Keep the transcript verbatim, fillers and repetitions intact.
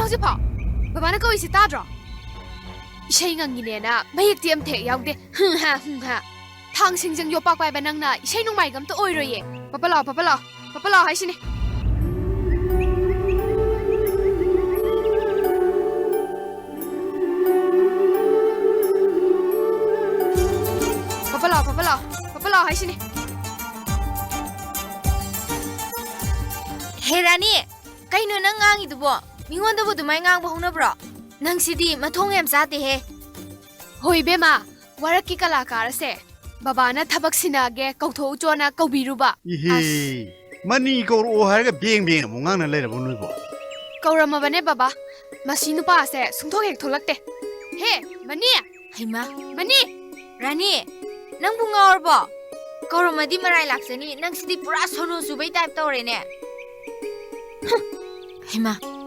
ꯍꯧꯖꯤꯛꯐꯥꯎ ꯕꯕꯥꯅ ꯀꯧꯏꯁꯦ ꯇꯥꯗ꯭ꯔꯣ? ꯏꯁꯩ ꯉꯪꯉꯤꯅꯦꯅ ꯃꯌꯦꯛꯇꯤ ꯑꯝꯊꯦꯛ ꯌꯥꯎꯗꯦ꯫ ꯍꯨꯝ ꯍꯥ, ꯍꯨꯝ ꯍꯥ꯫ ꯊꯥꯡ ꯁꯤꯡꯖꯪ ꯌꯣꯄꯥꯛ ꯄꯥꯏꯕ ꯅꯪꯅ ꯏꯁꯩ ꯅꯣꯡꯃꯥꯏꯒ ꯑꯝꯇ ꯑꯣꯏꯔꯣꯏꯌꯦ꯫ ꯄꯄ ꯂꯥꯎ, ꯄꯄ ꯂꯥꯎ, ꯄꯄ ꯂꯥꯎ ꯍꯥꯏꯁꯤꯅꯤ꯫ ꯄꯄ ꯂꯥꯎ, ꯄꯄ ꯂꯥꯎ, ꯄꯄ ꯂꯥꯎ ꯍꯥꯏꯁꯤꯅꯤ꯫ ꯍꯦ ꯔꯥꯅꯤ, ꯀꯩꯅꯣ ꯅꯪ ꯉꯥꯡꯉꯤꯗꯨꯕꯣ? ꯃꯤꯉꯣꯟꯗꯕꯨ ꯑꯗꯨꯃꯥꯏ ꯉꯥꯡꯕ ꯍꯧꯅꯕ꯭ꯔꯣ? ꯅꯪꯁꯤꯗꯤ ꯃꯊꯣꯡ ꯌꯥꯝ ꯆꯥꯗꯦꯍꯦ꯫ ꯍꯣꯏ ꯏꯕꯦꯝꯃ, ꯋꯥꯔꯛꯀꯤ ꯀꯂꯥꯀꯥꯔ ꯑꯁꯦ ꯕꯕꯥꯅ ꯊꯕꯛ ꯁꯤꯟꯅꯒꯦ ꯀꯧꯊꯣꯛꯎꯆꯣꯅ ꯀꯧꯕꯤꯔꯨꯕ꯫ ꯏꯍꯦ, ꯑꯁ꯫ ꯃꯅꯤ ꯀꯧꯔꯛꯑꯣ ꯍꯥꯏꯔꯒ ꯕꯦꯡ ꯕꯦꯡ ꯑꯃꯨꯛ ꯉꯥꯡꯅ ꯂꯩꯔꯕꯣ ꯅꯣꯏꯕꯣ? ꯀꯧꯔꯝꯃꯕꯅꯦ ꯕꯕꯥ, ꯃꯁꯤ ꯅꯨꯄꯥꯁꯦ ꯁꯨꯡꯊꯣꯛ ꯍꯦꯛ ꯊꯣꯛꯂꯛꯇꯦ꯫ ꯍꯦ, ꯃꯅꯤ! ꯍꯩꯃꯥ꯫ ꯃꯅꯤ! ꯔꯥꯅꯤ, ꯅꯪꯕꯨ ꯉꯥꯎꯔꯕꯣ? ꯀꯧꯔꯝꯃꯗꯤ ꯃꯔꯥꯏ ꯂꯥꯛꯆꯅꯤ, ꯅꯪꯁꯤꯗꯤ ꯄꯨꯔꯥ ꯁꯣꯅꯣ ꯆꯨꯕꯩ ꯇꯥꯏꯞ ꯇꯧꯔꯦꯅꯦ꯫ ꯍꯩꯃꯥ꯫